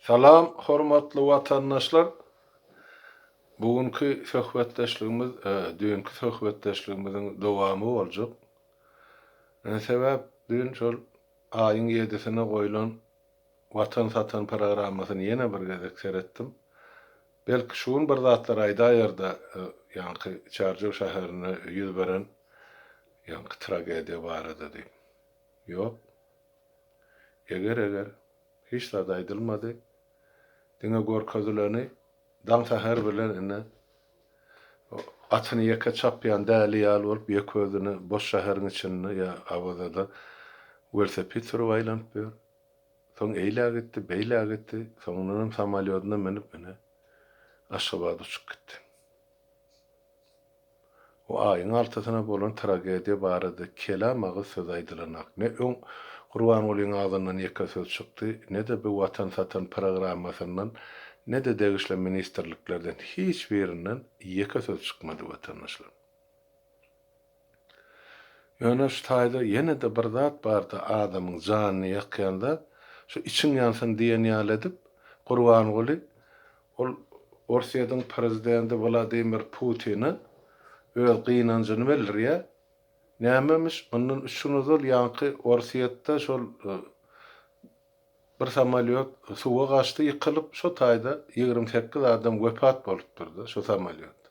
Salam hormatly watandaşlar! Bu günki söhbetdeşligimiz düýnki söhbetdeşligimiziň dowamy boljak. Sebäp düýn şol aýyň ýedisine goýlan Watan satan programmasyny ýene bir gezek seretdim. Belki şu gün bir zatlar aýdaýarda ýaňky Çärjew şäherinde ýüz beren ýaňky tragediýa barada diýip. Ýok. Eger-eger hiç zat aýdylmady. Diňe görkezileni daň säher bilen ine atyny ýeke çapýan däli ýaly bolup ýeke özüne boş şäheriň içinde ýa Awazada welosiped sürüp aýlanyp ýör. Soň eýlä gitdi, beýlä gitdi, soňundanam samolýodyna münüp ine Aşgabada uçup gitdi. O aýyň altysyna bolan tragediýa barada kelam agyz söz aýdylanak. Ne öň Gurbangulyň agzyndan ýeke söz çykdy, ne-de bu Watan satan programmasyndan, ne-de degişli ministrliklerden hiç birinden ýeke söz çykmady watandaşlar. Ýöne şu taýda ýene-de bir zat bardy adamyň janyny ýakýan zat, şu içiň ýansyn diýen ýaly edip, Gurbanguly ol Orsýetiň prezidenti Wladimir Putine öz gynanjyny bildirýär. Nämemiş, mundan üç gün ozal ýaňky Orsýetde şol bir samolýot suwa gaçdy ýykylyp, şo taýda 28 adam wepat bolupdyr-da şo samolýotda.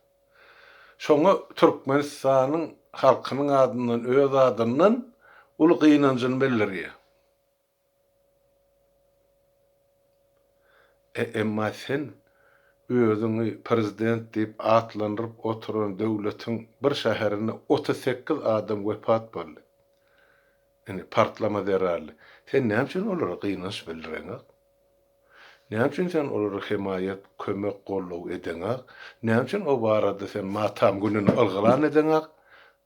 Şoňa Türkmenistanyň halkynyň adyndan, öz adyndan uly gynanjyny bildirýär. E, emma sen özüňi prezident diýip atlandyryp oturan döwletiň bir şäherinde 38 adam wepat boldy. Indi partlama zerarly. Sen näme üçin olara gynanç bildireňok? Näme üçin sen olara hemaýat, kömek, goldaw edeňak? Näme üçin o barada sen matam gününi yglan edeňak?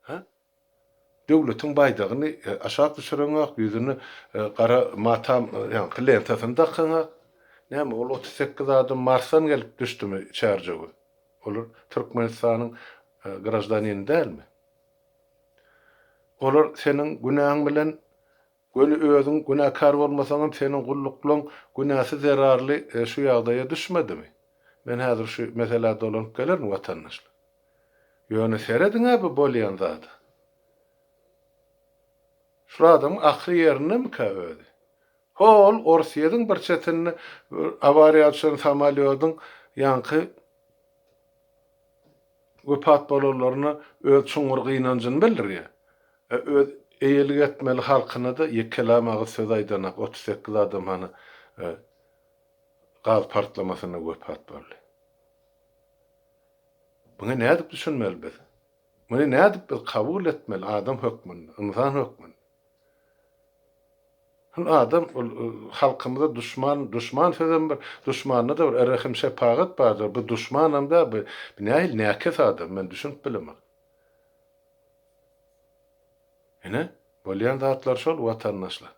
Hä? Döwletiň baýdagyny aşak düşüreňak, ýüzüne gara matam ýaňky lentasyny dakaňak? Näme, ol 38 adam Marsdan gelip düşdümi Çärjewe? Olar Türkmenistanyň graždanini dälmi? Olar seniň günäň bilen Göni özüň günäkär bolmasaňam seniň gulluklaň günäsi zerarly şu ýagdaýa düşmedimi? Men häzir şu meselä dolanyp gelerin watandaşlar. Ýöne serediň-ä bu bolýan zada. Şul adamyň akly ýerindemikä özi? Hol Orsýediň bir çetinde awariýa düşen samolýodyň ýaňky wepat bolanlaryna öz çuňňur gynanjyny bildirýär. Öz eýelik etmeli halkyna-da ýekelam agyz söz aýdanak, 38 adam hany gaz partlamasynda wepat boldy. Muňa nädip düşünmeli biz? Muny nädip biz kabul etmeli adam hökmünde, ynsan hökmünde? Ol adam ol halkymyza duşman, duşman sözem bir, duşmanda-da bir rehim-şepagat bardyr. Bu duşmanam däl, bu nähili näkes adam, men düşünip bilemok. Ine, bolýan zatlar şol, watandaşlar.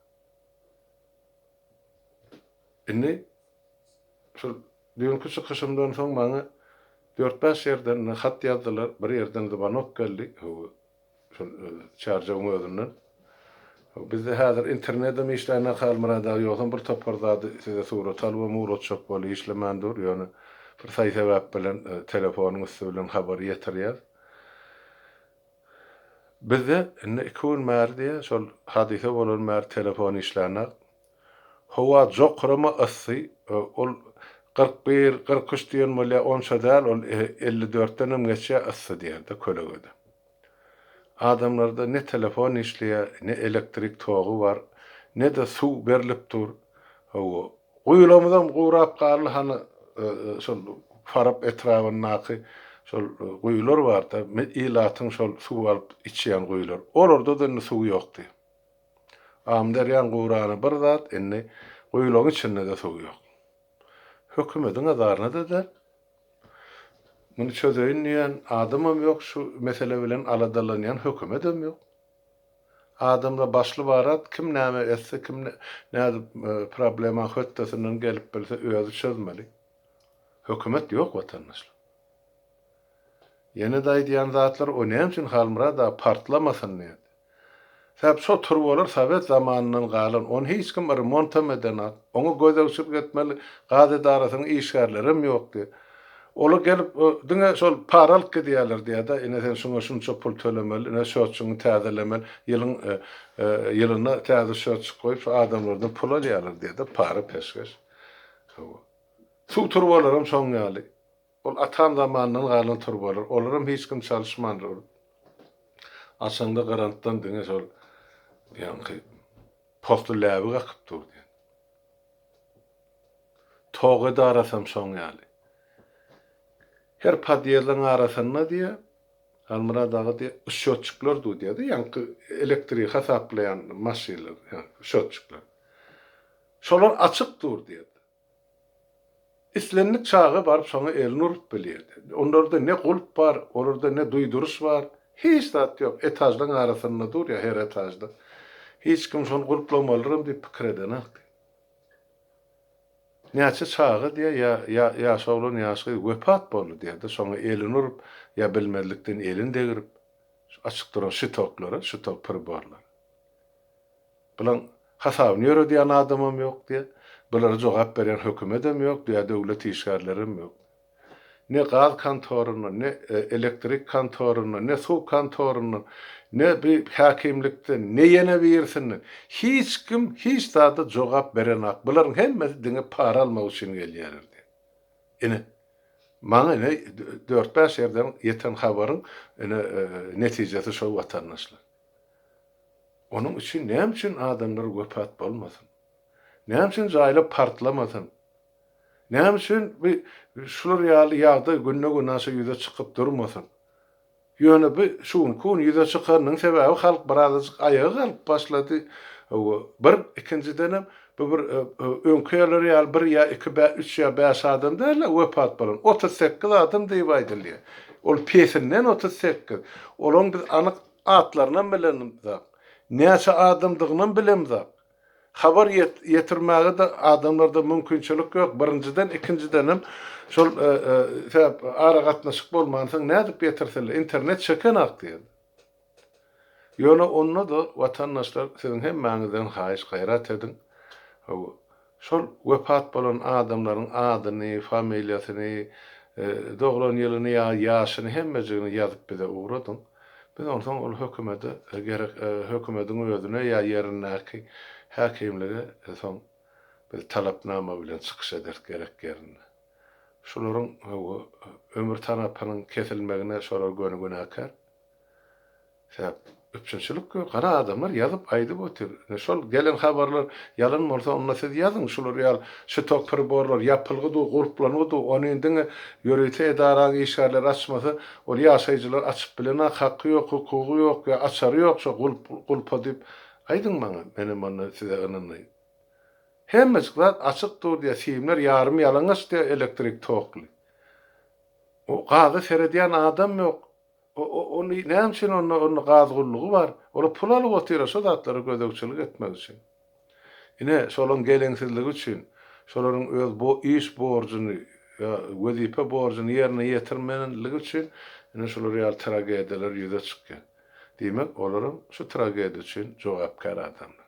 Indi şol düýnki çykyşymdan soň maňa dört-bäş ýerden hat ýazdylar, bir ýerden zwanok geldi. Hawa, Şol Çärjewiň özünden. Bizde häzir internedem işlänok Halmyrat aga ýogsam bir topar zady size surat alybam ugratjak boldy işlemän dur ýöne bir saý sebäp bilen telefonyň üsti bilen habary ýetirýäs. Bizde indi iki gün bäri diýýär şol hadysa bolan bäri telefon işlänok. Howa jokrama yssy ol 41, 43 diýen bolýar onça däl ol 54 denem geçýär yssy diýýär-de kölegede. Adamlarda ne telefon işleýär, ne elektrik togy bar, ne-de suw berlip dur. Hawa, guýularymyzam gurap galdy, hany şol Farap etrabyndaky şol guýular bar-da, ilatyň şol suw alyp içýän guýular. Olarda-da indi suw ýokdy. Amyderýaň gurany bir zat, indi guýularyň içinde-de suw ýok. Hökümediň azaryna-da däl. Muny çözeýin diýen adamam ýok, şu mesele bilen aladalanýan hökümedem ýok. Adamlar başly-barat kim näme etse, kim nädip problemaň hötdesinden gelip bilse özi çözmeli. Hökümet ýok watandaşlar. Ýene-de aýdýan zatlar o näme üçin Halmyrat aga partlamasyn diýdi. Sebäp şo turbalar sowet zamanyndan galan, ony hiç kim remontam edenak. Oňa gözegçilik etmeli gaz edarasynyň işgärlerem ýok diýýär. Olar gelip diňe şol para alyp gidýärler diýýär-de, ine sen şuňa şunça pul tölemeli, ine şotçygyňy täzelemeli, ýylyň ýylynda täze şotçyk goýup şu adamlardan pul alýarlar diýýär-de, para peşgeş. Hawa. Suw turbalaram şoň ýaly. Ol atam zamanyndan galan turbalar, olaram hiç kim çalyşmandyr ol. Açaňda garantdan diňe şol ýaňky posly läbik akyp dur diýen. Tok edarasam şoň ýaly. Her podýezdiň arasynda diýýär, Halmyrat aga diýýär, şýotçikler dur diýýär-de, ýaňky elektrigi hasaplaýan maşynlar, ýaňky şýotçikler. Şolar açyk dur diýýär. Islendik çaga baryp şoňa elini urup bilýärdi. Onlarda ne gulp bar, olarda ne duýduryş bar, hiç zat ýok. Etažlaryň arasynda dur ýa her etažda. Hiç kim şony gulplamalydyram diýip pikir edenokdy. Näçe çaga diýýär, ýa ýa ýaş oglan, ýaş gyz wepat boldy diýýär-de, şoňa elini urup, ýa bilmezlikden elini degirip, şu açyk duran şitoklara, şitok priborlara. Bulaň hasabyny ýöredýän adamam ýok diýýär. Bulara jogap berýän hökümedem ýok, ýa döwlet işgärlerem ýok. Ne gaz kontoryndan, ne elektrik kontoryndan, ne suw kontoryndan, ne bi häkimlikden, ne ýene birisinden hiç kim hiç zada jogap berenak. Bularyň hemmesi diňe para almak üçin gelýärler diýýär. Ine, maňa ine dört-bäş ýerden ýeten habaryň ine netijesi şo watandaşlar. Onuň üçin näme üçin adamlar wepat bolmasyn? Näme üçin jaýlar partlamasyn? Näme üçin bu şular ýaly ýagdaý günde-günaşa ýüze çykyp durmasyn? Ýöne bu şu günki gün ýüze çykanynyň sebäbi halk birazajyk aýaga galyp başlady. Hawa, bir, ikinjidenem bu bir öňki ýerler ýaly bir ýa iki, üç ýa bäş adam däl-de wepat bolan. 38 adam diýip aýdylýar. Ol pesinden 38. Olaryň biz anyk atlarynam bilemzok. Näçe adamdygynam bilemzok. Habar ýetirmäge-de adamlarda mümkinçilik ýok, birinjiden, ikinjidenem şol sebäp aragatnaşyk bolmansoň nädip ýetirsinler, internet çekenak diýen. Ýöne onda-da watandaşlar siziň hemmäňizden haýyş gaýrat ediň, hawa, şol wepat bolan adamlaryň adyny, familiýasyny, doglan ýylyny ýa ýaşyny hemmejigini ýazyp bize ugradyň. Biz onsoň ol hökümede gerek hökümediň özüne ýa ýerindäki häkimlige soň biz talapnama bilen çykyş ederis gerek ýerinde. Şularyň hawa ömür tanapynyň kesilmegine şolar göni günäkär. Sebäp üpjünçilik ýok. Hany adamlar ýazyp aýdyp otyr. Ine şol gelen habarlar ýalan bolsa onda siz ýazyň şular ýaly şitok priborlar ýapylgy dur gulplangy dur ony diňe ýörite edaraň işgärleri açmasa ol ýaşaýjylar açyp bilenak haky ýok hukugy ýok ýa açary ýok şo gulp gulpa diýip aýdyň maňa menem onda size ynanaýyn. Hemmejik zat açyk dur diýä simler ýarym ýalaňaç diýä elektrik tokly. O gaza seredýän adam ýok. Ony näme üçin onda onda gaz gullugy bar? Olar pul alyp otyra şo zatlara gözegçilik etmek üçin. Ine, şolaň geleňsizligi üçin, şolaryň öz bo iş borjuny ýa wezipe borjuny ýerine ýetirmenligi üçin ine şular ýaly tragediýalar ýüze çykýar. Diýmek, olaram şu tragediýa üçin jogapkär adamlar.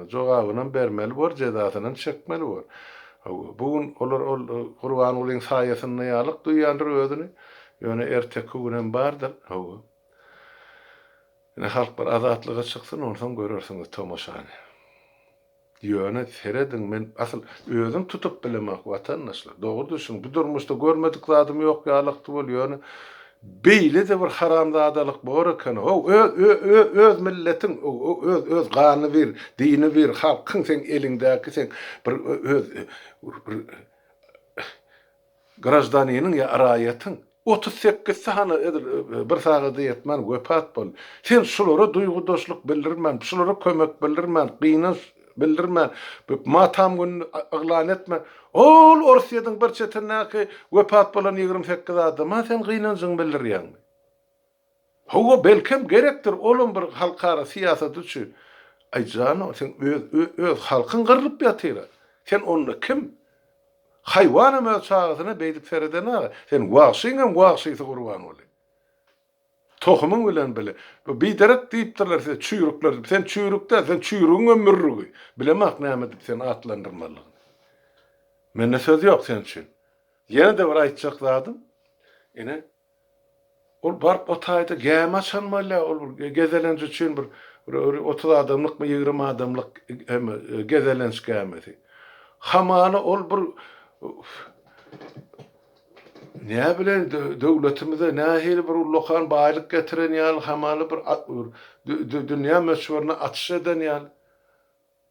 Jogabynam bermeli bor, jezasynam çekmeli bor. Hawa, bu gün olar ol Gurbangulyň saýasynda ýalyk duýýandyr özüni. Ýöne erteki günem bardyr. Hawa. Ine halk bir azatlyga çyksyn, onsoň görersiňiz tomaşany. Ýöne serediň, men asyl özüm tutup bilemok watandaşlar. Dogry düşüniň, bu durmuşda görmedik zadym ýok ýalykdy bol, ýöne Beýle-de bir haramzadalyk bor eken how, öz öz milletiň, öz öz gany bir, dini bir halkyň seň eliňdäki seň bir öz bir graždaniniň ýa raýatyň 38 sany edil bir sagada ýetmän wepat boldy. Sen şulara duýgudaşlyk bildirmän, şulara kömek bildirmän, gynanç bildirmän, bu matam gününi yglan etmän, ol Orsýetiň bir çetindäki wepat bolan 28 adama sen gynanjyňy bildirýäňmi? Hawa, belkem gerekdir, olam bir halkara syýasaty üçin. Aý, jano, seň öz, öz halkyň gyrlyp ýatyr-a. Sen onda kim? Haýwanam öz çagasyna beýdip seredenaga. Sen wagşyňam wagşysy Gurbanguly. Tohumyň bilen bile. Bu biderek diýipdirler size çüýrükler diýip. Sen çüýrük däl, sen çüýrügiňem mürrügi. Bilemok näme diýip seni atlandyrmalydygyny. Mende söz ýok sen üçin. Ýene-de bir aýtjak zadym, ine, ol baryp o taýda gämi açan bolýar, ol bir gezelenç üçin bir bir 30 adamlykmy, 20 adamlyk hem gezelenç gämisi. Hamala ol bir Nä bilen döwletimize nähili bir ullakan baýlyk getiren ýaly, hamala bir dünýä möçberinde açyş eden ýaly.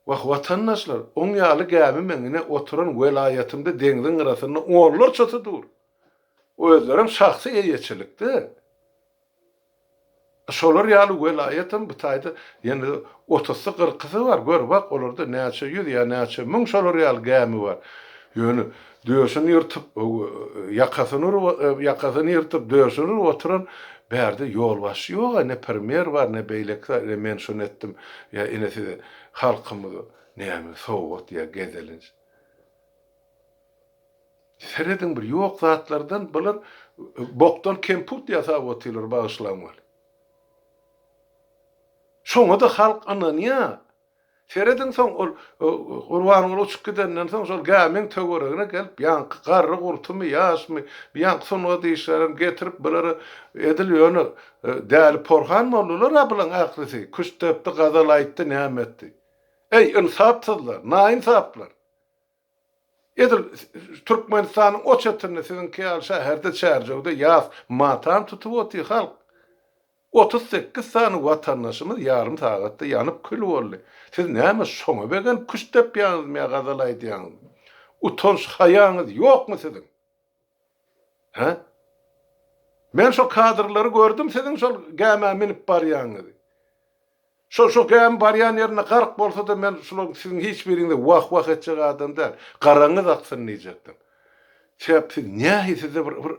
Wah, watandaşlar, oň ýaly gämi meň ine oturan welaýatymda deňziň gyrasynda onlarçasy dur. Özlerem şahsy eýeçilikde. Şolar ýaly welaýatam bu taýda ýene otuzsy kyrkysy bar, gör bak olarda näçe ýüz ýa näçe müň şolar ýaly gämi bar. Ýöne döşüni ýyrtyp, ýakasyny urup, ýakasyny ýyrtyp, döşüni urup oturan bärde ýolbaşçy ýog-a, ne premýer bar, ne beýleki zat, ine men şuny etdim, ýa ine size halkymyza näme sowgat ýa gezelenç. Serediň bir ýok zatlardan bular bokdan kemput ýasap otyrlar bagyşlaň weli. Şoňada halk ynanýa. Serediň soň ol Gurbanguly uçup gidenden soň şol gämiň töweregine gelip ýaňky garry gurtumy ýaşmy ýaňky sungat işgärlerini getirip bulara edil ýöne däli porhan boldular-a bulaň ählisi. Küşt depdi gazal aýtdy näme etdi. Eý ynsapsyzlar naýynsaplar. Edil Türkmenistanyň o çetinde siziňki ýaly şäherde Çärjewde ýas matam tutup otyr halk. 38 sany watandaşymyz ýarym sagatda ýanyp kül boldy. Siz näme şoňa begenip küşt depýäňizmi ýa gazal aýdýaňyzmy? Utanç haýaňyz ýokmy siziň? Hä? Men şo kadrlary gördüm siziň şol gämä münüp barýanyňyzy. Şol şo gämi barýan ýerinde gark bolsa-da men şularyň siziň hiç biriňize wah-wah etjek adam däl. Garaňyz aksyn diýjekdim. Sebäp siz nähi sizde bir bir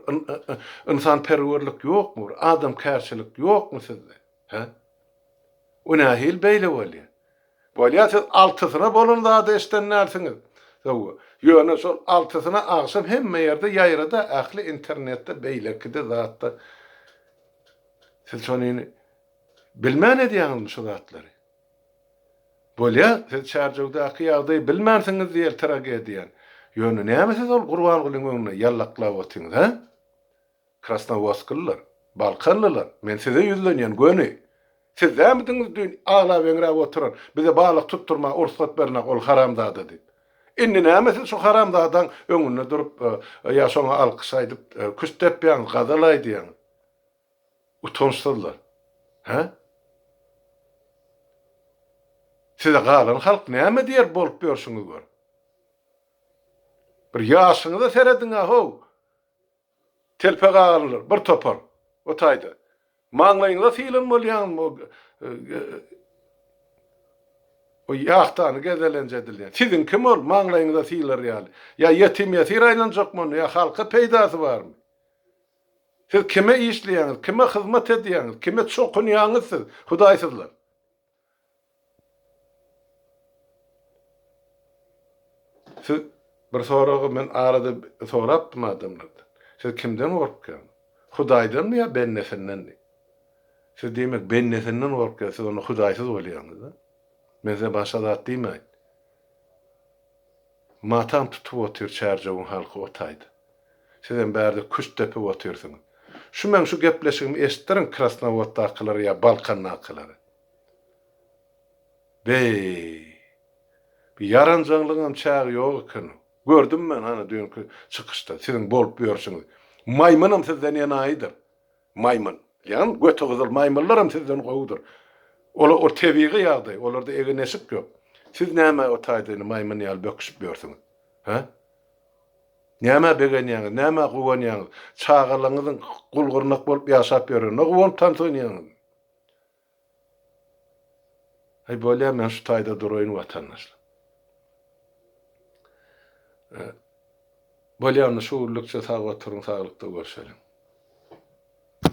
ynsanperwerlik ýokmy, bir adamkärçilik ýokmy sizde? Hä? O nähili beýle bolýar? Bolýar siz altysyna bolan zady eşden dälsiňiz. Hawa. Ýöne şol altysyna agşam hemme ýerde ýaýrada ähli internetde beýlekide zatda. Siz şonyny Bilmän edýäňizmi şu zatlary? Bolýa, siz Çärjewdäki ýagdaýy bilmänsiňiz diýeli tragediýany. Ýöne näme siz ol Gurbangulyň öňünde ýallaklap otyňyz, hä? Krasnowodsklylar, balkanlylar, men size ýüzlenýän göni. Siz dämidiňiz düýn aglap-eňräp oturan, bize balyk tutdurmaga ursgat bernak ol haramzada diýip. Indi näme siz şu haramzadaň öňünde durup, ýa şoňa alkyş aýdyp, küşt depýäňiz, gazal aýdýaňyz? Utançsyzlar. Hä? Size galan halk näme diýer bolup ýörşüňizi görüp? Bir ýaşyňyza serediň-ä how! Telpek agalylar bir topar o taýda. Maňlaýyňyza sylan bolýaňyzmy o o ýahtany gezelenç edilýän. Siziň kim ol maňlaýyňyza sylar ýaly? Ýa ýetim-ýesir aýlanjakmy onda, ýa halka peýdasy barmy? Siz kime işleýäňiz, kime hyzmat edýäňiz, kime çokunýaňyz siz, hudaýsyzlar? Siz bir soragy men arada sorapdym adamlardan. Siz kimden gorkýaňyz? Hudaýdanmy ýa bendesinden diýip. Siz diýmek bendesinden gorkýaňyz, siz onda hudaýsyz bolýaňyz-da. Men size başga zat diýmäýin. Matam tutup otyr Çärjewiň halky o taýda. Sizem bärde küşt depip otyrsyňyz. Şu meň şu gepleşigimi eşitdiriň Krasnowoddakylara ýa Balkandakylara. Beý. Bir ýaranjaňlygyňam çägi ýok eken. Gördüm men hany düýnki çykyşda siziň bolup ýörşüňizi. Maýmynam sizden enaýydyr. Maýmyn. Ýagny göti gyzyl maýmynlaram sizden gowudyr. Ola o tebigy ýagdaý, olarda egin-eşik ýok. Siz nämä o taýda indi maýmyn ýaly böküşip ýörsüňiz? Hä? Nämä begenýäňiz, nämä guwanýaňyz? Çagalaryňyzyň gul-gyrnak bolup ýaşap ýörenine guwanyp tans oýnaýaňyzmy? Aý bolýa men şu taýda duraýyn watandaşlar. Bolýa onda şu günlükçe sag oturyň saglykda görşeliň.